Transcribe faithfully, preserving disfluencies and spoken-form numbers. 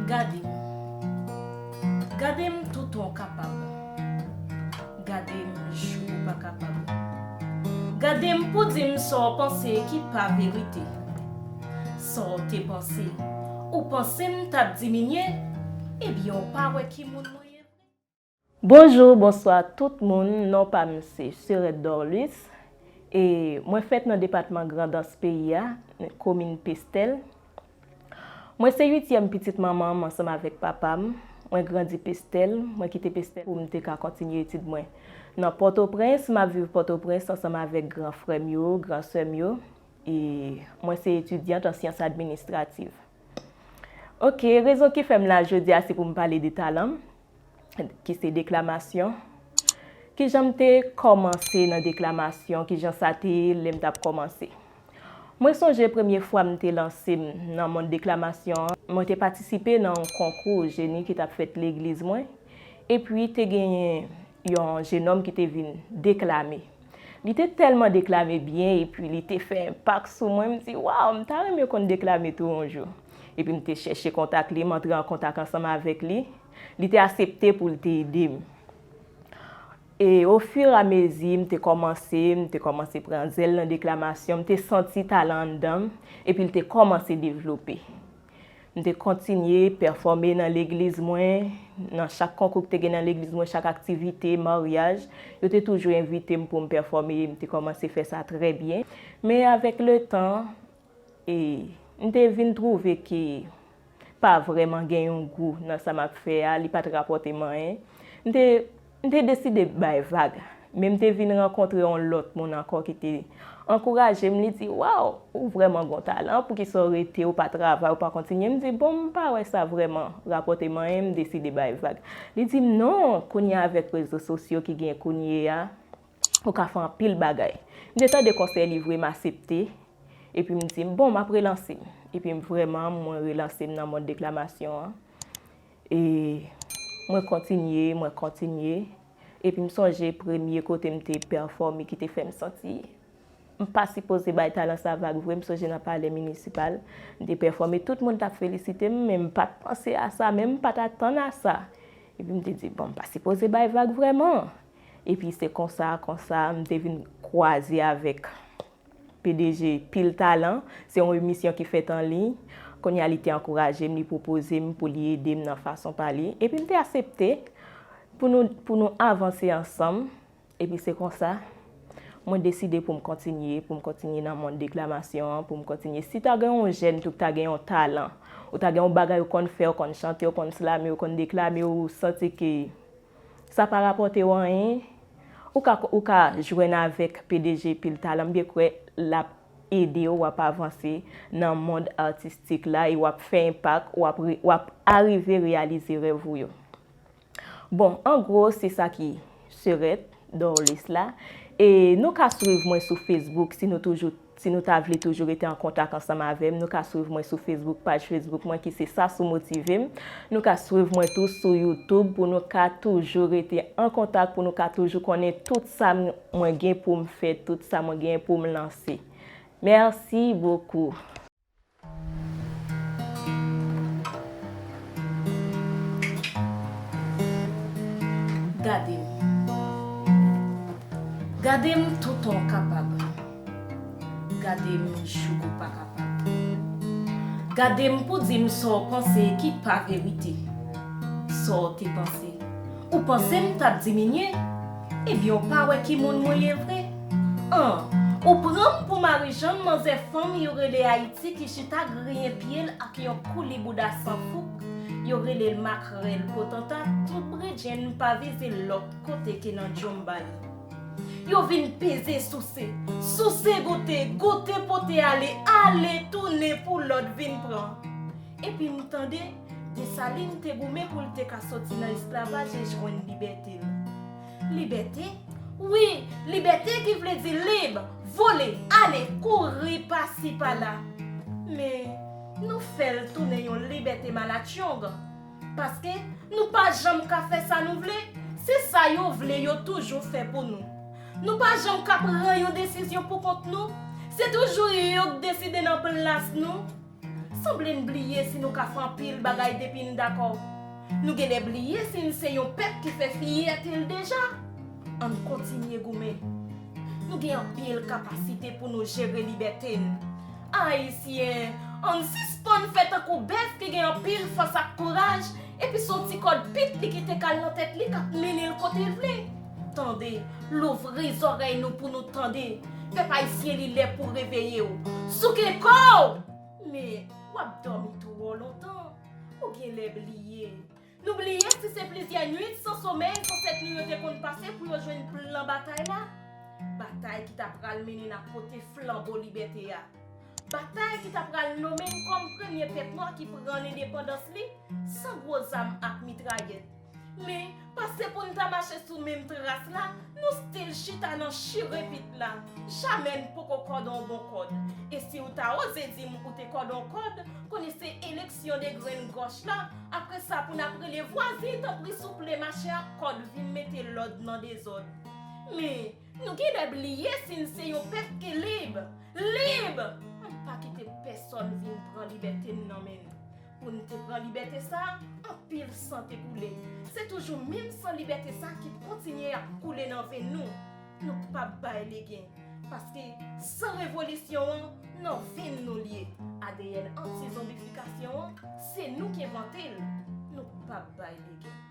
Gade m. Gade m toutan w kapab. Gade m jou ou pa kapab. Gade m pou di m sa w panse ki pa verite. Sa w te panse. Ou panse m t ap diminye? Ebyen, w pa wè ki moun mwen ye vre. Bonjou, bonswa tout moun. Non pa m se Serette Dorlus. E mwen fèt nan depatman Grandans peyi a, komin Pestèl. Mwen se uityèm pitit manman m ansanm avèk papa m. Mwen grandi Pestèl. Mwen kite Pestèl pou m te ka kontinye etid mwen nan Pòtoprens. M ap viv Pòtoprens ansanm avèk gran frè m yo, gran sè m yo. E mwen se etidyant an syans administrativ. Ok, rezon ki fè m la jodi a se pou m pale de talan m, ki se deklamasyon. Kijan m te kòmanse nan deklamasyon, kijan sa te ye lè m t ap kòmanse. Mwen sonje premye fwa m te lanse m nan mond deklamasyon an, mwen te patisipe nan yon konkou jeni ki t ap fèt legliz mwen, epi te genyen yon jenòm ki te vin deklame. Li te tèlman deklame byen, epi li te fè enpak sou mwen, m di, "Waw, m ta renmen konn deklame tou yon jou." Epi m te chèche kontak li, m antre an kontak ansanm avèk li. Li te aksepte pou l te ede m. E ofiramezi, m te kòmanse, m te kòmanse pran zèl nan deklamasyon, m te santi talan anndan m, epi l te kòmanse devlope. M te kontinye pèfòme nan legliz mwen, nan chak konkou ki te gen nan legliz mwen, chak aktivite, maryaj, yo te toujou envite m pou m pèfòme, m te kòmanse fè sa trè byen. Men avèk letan, e, m te vin twouve ke pa vrèman gen yon gou nan sa m ap fè a, li pa t rapòte m anyen. M te, m te deside bay vag, men m te vin rankontre yon lòt moun ankò ki te ankouraje m, li di, "Waw, ou vrèman gen talan, poukisa w rete, ou pa travay, ou pa kontinye?" M di, "Bon, m pa wè sa vrèman rapòte m anyen," m deside bay vag. Li di m, "Non, kounye a avèk rezo sosyo ki gen kounye a, ou ka fè anpil bagay." M te tande konsèy li vre, m aksepte. Epi m di, "Bon, m ap relanse m." Epi m vrèman, mwen relanse m nan mond deklamasyon an. E mwen kontinye, mwen kontinye. Epi m sonje premye kote m te pèfòme ki te fè m santi m pa sipoze bay talan sa vag vre, m sonje nan palè minisipal, m te pèfòme, tout moun t ap felisite m, men m pa t panse a sa, men m pa t atann a sa. Epi m te di, "Bon, m pa sipoze bay vag vrèman." Epi se konsa, konsa, m te vin kwaze avèk P D G Pil Talan. Se yon emisyon ki fèt an liy. Kounye a, li te ankouraje m, li pwopoze m pou li ede m nan fason pa li. Epi m te aksepte pou nou, pou nou avanse ansanm. Epi se konsa, mwen deside pou m kontinye, pou m kontinye nan mond deklamasyon an, pou m kontinye. Si ta gen yon jèn tou ki ta gen yon talan, ou ta gen yon bagay ou konn fè, ou konn chante, ou konn slame, ou konn deklame, ou santi ke sa pa rapòte w anyen, ou ka, ou ka jwenn avèk P D G Pil Talan, m byen kwè l ap ede w, w ap avanse nan mond atistik la e w ap fè enpak, w ap re-, w ap arive reyalize rèv ou yo. Bon, an gwo, se sa ki Serette Dorlus la. E nou ka swiv mwen sou Facebook si nou toujou, si nou ta vle toujou rete an kontak ansanm avè m. Nou ka swiv mwen sou Facebook, paj Facebook mwen ki se Sasou Motive M. Nou ka swiv mwen tou sou YouTube pou nou ka toujou rete an kontak, pou nou ka toujou konnen tout sa m, mwen gen pou m fè, tout sa mwen gen pou m lanse. Mèsi bokou. Gade m. Gade m toutan w kapab. Gade m jouk ou pa kapab. Gade m pou di m sa w panse ki pa verite. Sa w te panse. Ou panse m t ap diminye? Ebyen, w pa wè ki moun mwen ye vre. An, ou pran m pou Marijann, manzè fanm yo rele Ayiti, ki chita griyen pye l ak yon kouli bouda san fouk, yo rele l makrèl potanta, tout bredjenn pa vize lòt kote ke nan djonm ba yo. Yo vin peze, souse, souse, goute, goute, pote ale, ale, tounen pou lòt vin pran. Epi m tande, Desalin te goumen pou l te ka soti nan esklavaj e jwenn libète l. Libète? Wi, libète ki vle di lib, vole, ale, kouri pasi pala. Men, nou fè l tounen yon libète malatchong. Paske nou pa janm ka fè sa nou vle, se sa yo vle yo toujou fè pou nou. Nou pa janm ka pran yon desizyon pou kont nou, se toujou yo k deside nan plas nou. Sanble n bliye si nou ka fè anpil bagay depi n dakò. Nou genlè bliye si n se yon pèp ki fè fyète l deja. Ann kontinye goumen. Nou gen anpil kapasite pou nou jere libète n. Ayisyen, ann sispann fè tankou bèf ki gen anpil fòs ak kouraj, epi se yon ti kòd pit li kite kal nan tèt li k ap mennen l kote l vle. Tande, louvri zòrèy nou pou nou tande. Pèp ayisyen, li lè pou w reveye w. Souke kò w! Men, w ap dòmi twò lontan. Ou genlè bliye. Nou bliye si se plizyè nuit san somèy zansèt nou yo te konn pase pou yo jwenn plan batay la. Batay ki ta pral mennen n a pote flanbo libète a. Batay ki ta pral nonmen n kòm premye pèp nwa ki pran lendepandans li san gwo zam ak mitrayèt. Men, pase pou n ta mache sou menm tras la, nou still chita nan chire pit la. Jamè n poko kòde yon bon kòd. E si w ta oze di m ou te kòde yon kòd, konnen se eleksyon de grenn gòch la, apre sa pou n ap rele vwazen, tanpri souple mache ak kòd vin mete lòd nan dezòd. Men, nou genlè bliye si n se yon pèp ki lib. Lib! Ann pa kite pèsòn vin pran libète n nan men n. Pou n te pran libète sa a, anpil san te koule. Se toujou menm san libète sa a ki kontinye ap koule nan venn nou. Nou p ap bay legen. Paske san revolisyon an, nan venn nou l ye. A D N anti-zonbifikasyon an, se nou ki envante l. Nou p ap bay legen.